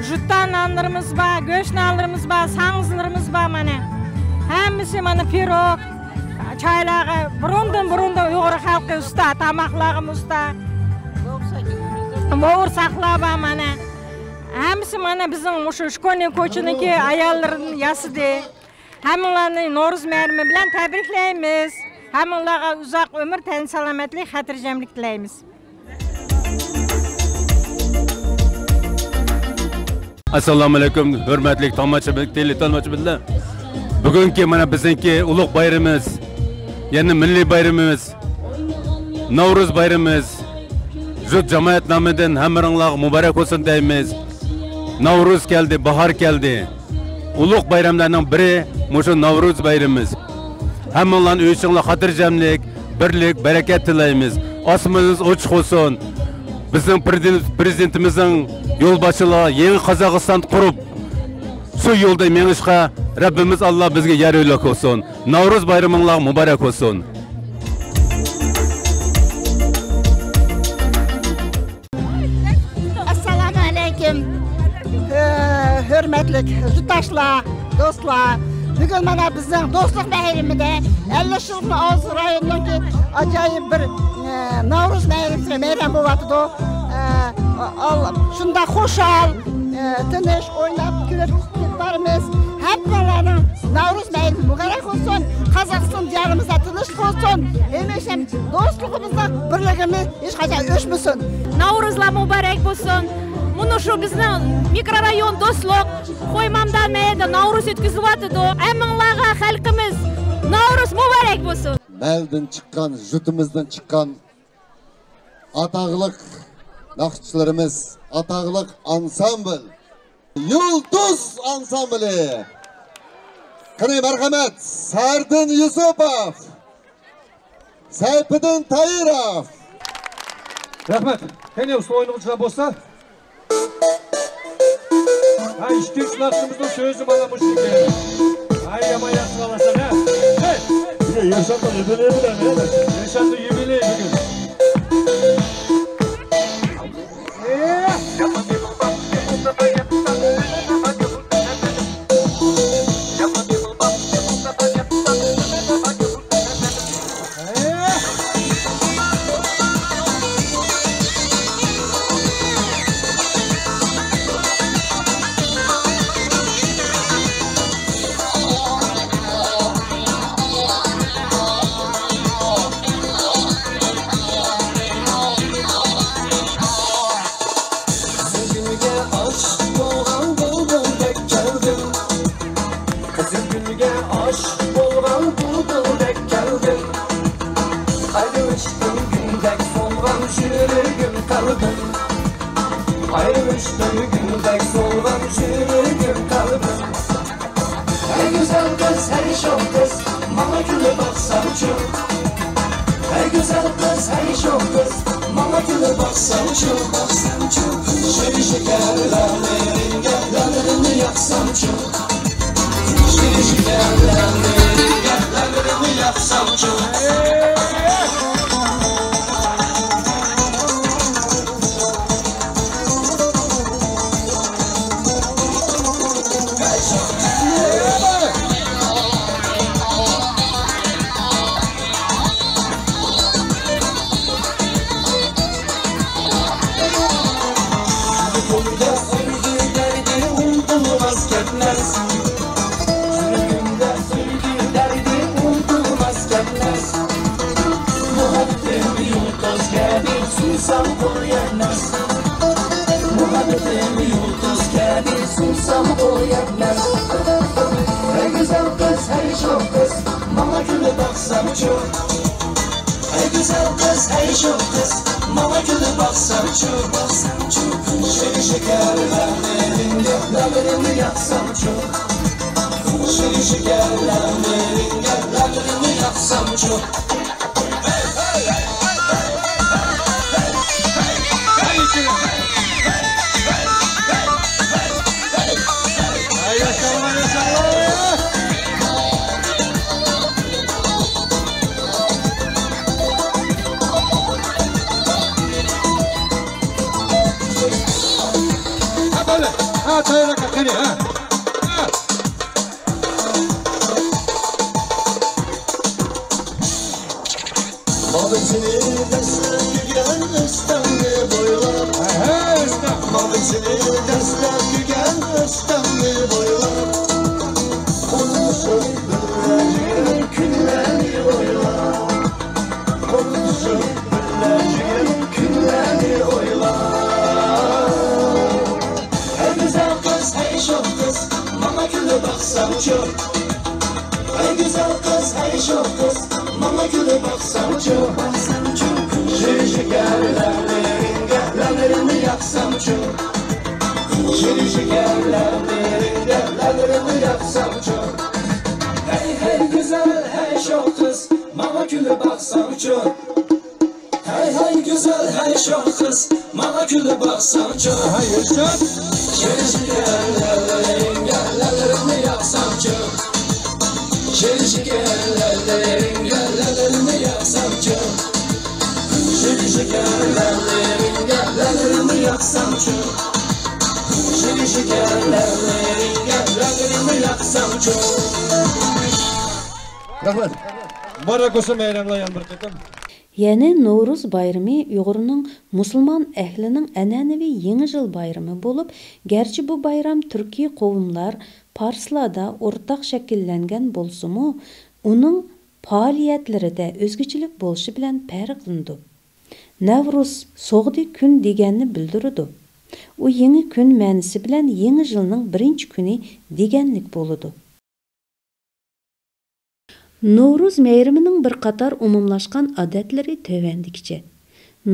ژۇتتا نانلىرىمىز بار، گۆش نانلىرىمىز بار، ساڭزىلىرىمىز بار مانا. ھەممىسى مانا پىروگ. چايلارغا بۇرۇندىن بۇرۇندا ئۇيغۇر خەلقى ئۇستا، تاماقلارغىمۇ ئۇستا. بوغۇرساقلار بار مانا. ھەممىسى مانا بىزنىڭ مۇشۇ شكولنىي كوچىنىڭكى ئاياللىرىدىن ياسىدى. ھەممىڭلارنى نورۇز مەيرىمى بىلەن تەبرىكلەيمىز. ھەممىڭلارغا ئۇزاق ئۆمۈر، تەن سالامەتلىك، خاتىرجەملىك تىلەيمىز. ئەسسالامۇئەلەيكۇم، ھۆرمەتلىك تاماشىبىن، تېلېتاماشىبىنلار. بۈگۈنكى مانا بىزنىڭكى ئۇلۇغ بايرىمىمىز، يەنى مىللىي بايرىمىمىز، نەۋرۇز بايرىمىمىز. شۇ جامائەت نامىدىن ھەممىڭلارغا مۇبارەك بولسۇن دەيمىز. نەۋرۇز كەلدى، باھار كەلدى. ئۇلۇغ بايراملارنىڭ بىرى مۇشۇ نەۋرۇز بايرىمىمىز. ھەممىڭلارنىڭ ئۆيىڭلار خاتىرجەملىك، بىرلىك، بەرىكەت تىلەيمىز. ئاسمىنىڭىز ئوچۇق بولسۇن. بىزنىڭ پرېزىدېنت-، پرېزىدېنتىمىزنىڭ يول باشچىلىقىدا يېڭى قازاقىستان قۇرۇپ، شۇ يولدا مېڭىشقا رەببىمىز ئاللا بىزگە يار يۆلەك بولسۇن. نەۋرۇز بايرىمىڭلار مۇبارەك بولسۇن. ئەسسالامۇئەلەيكۇم. ھۆ-، ھۆرمەتلىك يۇرتداشلار، دوستلار. بۈگۈن مانا بىزنىڭ دوستلۇق بايرىمىدا ئەللىك يىلدىن ئاز رايوننىڭكى ئاجايىپ بىر، ئە، نەۋرۇز بايرىمى، بايرام بولۇۋاتىدۇ. ئە، ئال-، شۇنداق خۇشال، ئە، تىنچ ئويناپ، كۈلۈپ كېتىپ بارىمىز. ھەممىڭلارنىڭ نەۋرۇز بايرىمى مۇبارەك بولسۇن. قازاقىستان دىيارىمىزدا تىنچلىق بولسۇن. ھەمىشە دوستلۇقىمىزنىڭ، بىرلىكىمىز ھېچقاچان ئۆچمىسۇن. نەۋرۇزلار مۇبارەك بولسۇن. مۇنۇ شۇ بىزنىڭ مىكرورايون دوستلۇق، خويمامدان مەيدانىدا نەۋرۇز ئۆتكۈزۈلۈۋاتىدۇ. ھەممىڭلارغا خەلقىمىز نەۋرۇز مۇبارەك بولسۇن. مەلدىن چىققان، يۇرتىمىزدىن چىققان ئاتاقلىق ناخشىچىلىرىمىز، ئاتاقلىق ئانسامبىل، يۇلتۇز ئانسامبىلى. قېنى، مەرھەمەت، سەردىن يۈسۈپوف، سەيپىدىن تايىروف. رەھمەت. قېنى، ئۇسسۇل ئوينىغۇچىلار بولسا. ھە، ئىككىنچى ناخشىمىزنىڭ سۆزى مانا مۇشۇ ئىكەن. ھەي، يامان ياخشى ئالاسەن، ھە؟ ھەي! بۈگۈن ياشاندا يۇبىلېي بىلەن، ھە؟ ياشاندا يۇبىلېي بۈگۈن. سۆيگۈگە ئاشىق بولغان بۇلبۇلدەك كەلدىم. قىزىل گۈلگە ئاشىق بولغان بۇلبۇلدەك كەلدىم. ئايرىلىشتىن گۈندەك سولغان يۈرىكىم، قەلبىم. ئايرىلىشتىن گۈندەك سولغان يۈرىكىم، قەلبىم. ھەي گۈزەل قىز، ھەي شوخ قىز، ماڭا كۈلۈپ باقساڭچۇ. ھەي گۈزەل قىز، ھەي شوخ قىز، ماڭا كۈلۈپ باقساڭچۇ، باقساڭچۇ. شېرىن شېكەر لاللىرىڭگە، لاللىرىمنى ياقساڭچۇ. مۇھەببىتىم يۇلتۇز كەبى سۇنسام ئۇ يەتمەس. ھەي گۈزەل قىز، ھەي شوخ قىز، ماڭا كۈلۈپ باقساڭچۇ. ھەي گۈزەل قىز، ھەي شوخ قىز، ماڭا كۈلۈپ باقساڭچۇ، باقساڭچۇ. شېرىن شېكەرلەرنى، لەۋلىرىمنى ياقساڭچۇ. شېرىن شېكەرلەرنى، لەۋلىرىمنى ياقساڭچۇ. ھە، بەلى. ھە، تەييارلىق قىلىڭ، ھە. ھە. مانا سېنى دەسلەپ كۆرگەن ئۆستەڭنى بويلاپ. ھەي، ھەي، ئۆستەڭ. مانا سېنى دەسلەپ كۆرگەن ئۆستەڭنى بويلاپ. ئۇنتۇشۇپ بىللە يۈرگەن كۈنلەرنى ئويلاپ. ئۇنتۇشۇپ بىللە يۈرگەن كۈنلەرنى ئويلاپ. ھەي گۈزەل قىز، ھەي شوخ قىز، ماڭا كۈلۈپ باقساڭچۇ. ھەي گۈزەل قىز، ھەي شوخ قىز، ماڭا كۈلۈپ باقساڭچۇ. شېرىن شېكەرلەرنى، لەۋلىرىمنى ياقساڭچۇ. شېرىن شېكەرلەرنى، لەۋلىرىمنى ياقساڭچۇ. ھەي، ھەي گۈزەل، ھەي شوخ قىز، ماڭا كۈلۈپ باقساڭچۇ. ھەي، ھەي گۈزەل، ھەي شوخ قىز، ماڭا كۈلۈپ باقساڭچۇ. ھەي، ئىرشات. شېرىن شېكەرلەرنى، لەۋلىرىمنى ياقساڭچۇ. شېرىن شېكەرلەرنى، لەۋلىرىمنى ياقساڭچۇ. شېرىن شېكەرلەرنى، لەۋلىرىمنى ياقساڭچۇ. شېرىن شېكەرلەرنى، لەۋلىرىمنى ياقساڭچۇ. رەھمەت. مۇبارەك بولسۇن بايراملار يەنە بىر قېتىم. يەنى نورۇز بايرىمى ئۇيغۇرنىڭ مۇسۇلمان ئەھلىنىڭ ئەنئەنىۋى يېڭى يىل بايرىمى بولۇپ، گەرچە بۇ بايرام تۈركىي قوۋملار، پارسلاردا ئورتاق شەكىللەنگەن بولسىمۇ، ئۇنىڭ پائالىيەتلىرىدە ئۆزگىچىلىك بولۇشى بىلەن پەرقلىنىدۇ. نەۋرۇز، سوغدى كۈن دېگەننى بىلدۈرىدۇ. ئۇ يېڭى كۈن مەنىسى بىلەن يېڭى يىلنىڭ بىرىنچى كۈنى دېگەنلىك بولىدۇ. نورۇز مەيرىمىنىڭ بىر قاتار ئومۇملاشقان ئادەتلىرى تۆۋەندىكىچە.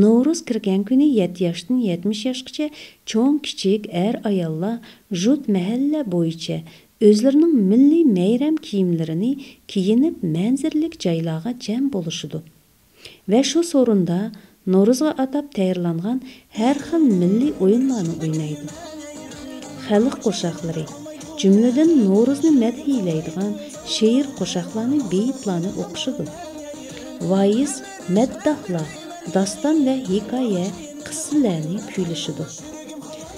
نورۇز كىرگەن كۈنى يەتتە ياشتىن يەتمىش ياشقىچە چوڭ-كىچىك، ئەر-ئاياللار يۇرت مەھەللە بويىچە ئۆزلىرىنىڭ مىللىي مەيرەم كىيىملىرىنى كىيىنىپ، مەنزىرىلىك جايلارغا جەم بولۇشىدۇ. ۋە شۇ سورۇندا نورۇزغا ئاتاپ تەييارلانغان ھەر خىل مىللىي ئويۇنلارنى ئوينايدۇ. خەلق قوشاقلىرى، جۈملىدىن نورۇزنى مەدھىيلەيدىغان شېئىر قوشاقلارنى، بېيىتلارنى ئوقۇشىدۇ. ۋايىز، مەدداھلار داستان ۋە ھېكايە، قىسسىلەرنى كۈيلىشىدۇ.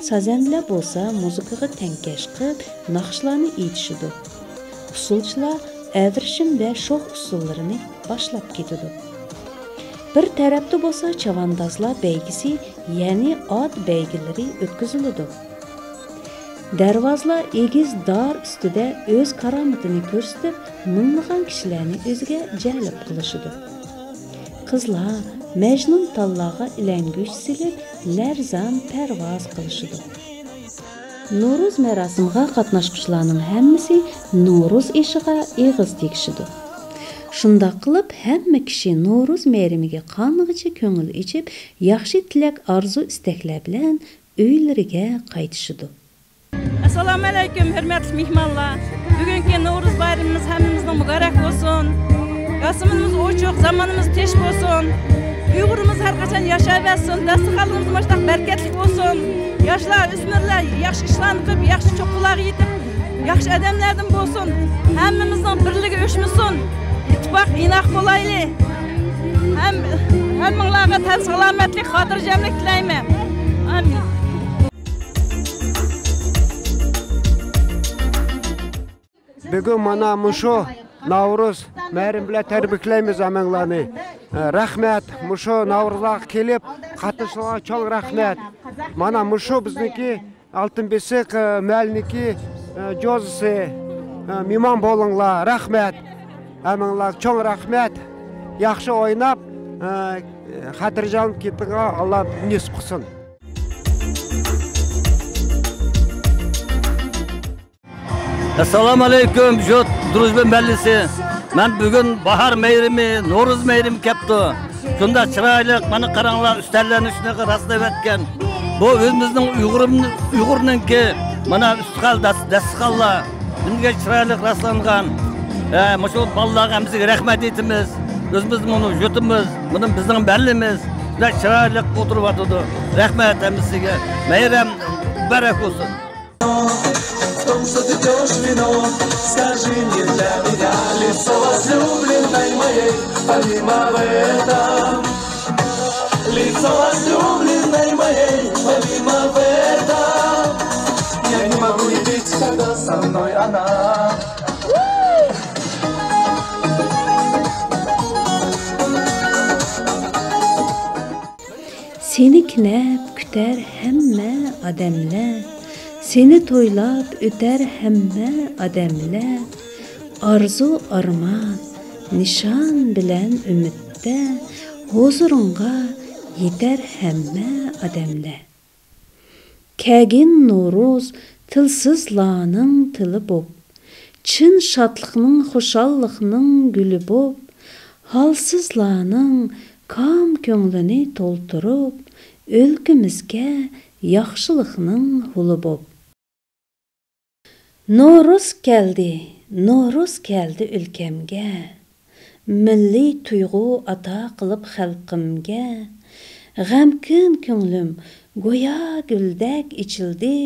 سازەندىلەر بولسا مۇزىكىغا تەڭكەش قىلىپ ناخشىلارنى ئېيتىشىدۇ. ئۇسسۇلچىلار ئەۋرىشىم ۋە شوخ ئۇسسۇللىرىنى باشلاپ كېتىدۇ. بىر تەرەپتە بولسا چاۋاندازلار بەيگىسى، يەنى ئات بەيگىلىرى ئۆتكۈزۈلىدۇ. دەرۋازىلار ئېگىز دار ئۈستىدە ئۆز كارامىتىنى كۆرسىتىپ، مىڭلىغان كىشىلەرنى ئۆزىگە جەلپ قىلىشىدۇ. قىزلار مەجنۇن تاللارغا ئىلەڭگۈچ سېلىپ، لەرزان پەرۋاز قىلىشىدۇ. نورۇز مەراسىمىغا قاتناشقۇچىلارنىڭ ھەممىسى نورۇز ئېشىغا ئېغىز تېگىشىدۇ. شۇنداق قىلىپ، ھەممە كىشى نورۇز مەيرىمىگە قانغىچە كۆڭۈل ئېچىپ، ياخشى تىلەك، ئارزۇ-ئىستەكلەر بىلەن ئۆيلىرىگە قايتىشىدۇ. ئەسسالامۇئەلەيكۇم، ھۆرمەتلىك مېھمانلار! بۈگۈنكى نورۇز بايرىمىمىز ھەممىمىزنىڭ مۇبارەك بولسۇن! ياسىمىنىمىز ئوچۇق، زامىنىمىز تىنچ بولسۇن! ئۇيغۇرىمىز ھەر قاچان ياشاۋەرسۇن! داستىخانلىرىمىز مۇشۇنداق بەرىكەتلىك بولسۇن! ياشلار، ئۆسمۈرلەر ياخشى ئىشلارنى قىلىپ، ياخشى چوققىلارغا يېتىپ، ياخشى ئادەملەردىن بولسۇن. ھەممىمىزنىڭ بىرلىكى ئۆچمىسۇن. ئىتتىپاق، ئىناق بولايلى. ھەم، ھەممىڭلارغا تەن سالامەتلىك، خاتىرجەملىك تىلەيمەن. ئامىن. بۈگۈن مانا مۇشۇ ناۋرۇز مەيرىمى بىلەن تەبرىكلەيمىز ھەممىڭلارنى. رەھمەت، مۇشۇ ناۋرۇزلارغا كېلىپ قاتنىشىشىڭلارغا چوڭ رەھمەت. مانا مۇشۇ بىزنىڭكى ئالتۇن بېسىق، ئە، مەھەللىنىڭكى، ئە، جوزىسى، ئە، مېھمان بولۇڭلار، رەھمەت. ھەممىڭلارغا چوڭ رەھمەت. ياخشى ئويناپ، ئە، خاتىرجەم كېتىڭلار، ئاللا نېسىپ قىلسۇن. ئەسسالامۇئەلەيكۇم، شۇ دۇرۇزبىن مەھەللىسى. مەن بۈگۈن باھار مەيرىمى، نورۇز مەيرىمى كەپتۇ. شۇنداق چىرايلىق، مانا قاراڭلار، ئۈستەللەرنى شۇنىقا راسلاۋەتكەن. بۇ ئۆزىمىزنىڭ ئۇيغۇر، ئۇيغۇرنىڭكى، مانا ئۈستىخال داس-، داستىخانلار. نېمىگە چىرايلىق راسلانغان. ھە، مۇشۇ بالىلارغا ھەممىسىگە رەھمەت ئېيتىمىز. ئۆزىمىزنىڭ مۇنۇ يۇرتىمىز، مۇنۇ بىزنىڭ مەھەللىمىز. شۇنداق چىرايلىق ئولتۇرۇۋاتىدۇ. رەھمەت ھەممىسىگە. مەيرەم مۇبارەك بولسۇن. В том, что ты пьёшь вино, скажи мне для меня, лицо возлюбленной моей, помимо в этом. Лицо возлюбленной моей, помимо в этом. Я не могу не пить, когда со мной она. سېنى كۈنەپ كۈتەر ھەممە ئادەملەر، سېنى تويلاپ ئۆتەر ھەممە ئادەملەر، ئارزۇ ئارمان نىشان بىلەن ئۈمىدتە، ھۇزۇرۇڭغا يېتەر ھەممە ئادەملەر. كەلگىن نورۇز تىلسىزلارنىڭ تىلى بوپ، چىن شادلىقنىڭ، خۇشاللىقنىڭ گۈلى بوپ، ھالسىزلارنىڭ كام كۆڭلىنى تولتۇرۇپ، ئۆلكىمىزگە ياخشىلىقنىڭ ھۇلى بوپ. نورۇز كەلدى، نورۇز كەلدى ئۆلكەمگە. مىللىي تۇيغۇ ئاتا قىلىپ خەلقىمگە، غەمكىن كۆڭلۈم گويا گۈلدەك ئېچىلدى،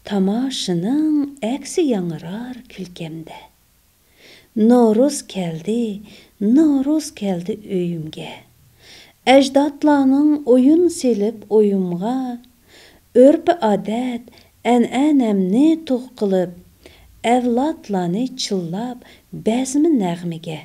تاماشىنىڭ ئەكسى ياڭرار كۈلكەمدە. نورۇز كەلدى، نورۇز كەلدى ئۆيۈمگە. ئەجدادلارنىڭ ئويۇن سېلىپ ئويۇمغا، ئۆرپ-ئادەت، ئەنئەنەمنى تۇغ قىلىپ، ئەۋلادلارنى چىللاپ بەزمە نەغمىگە.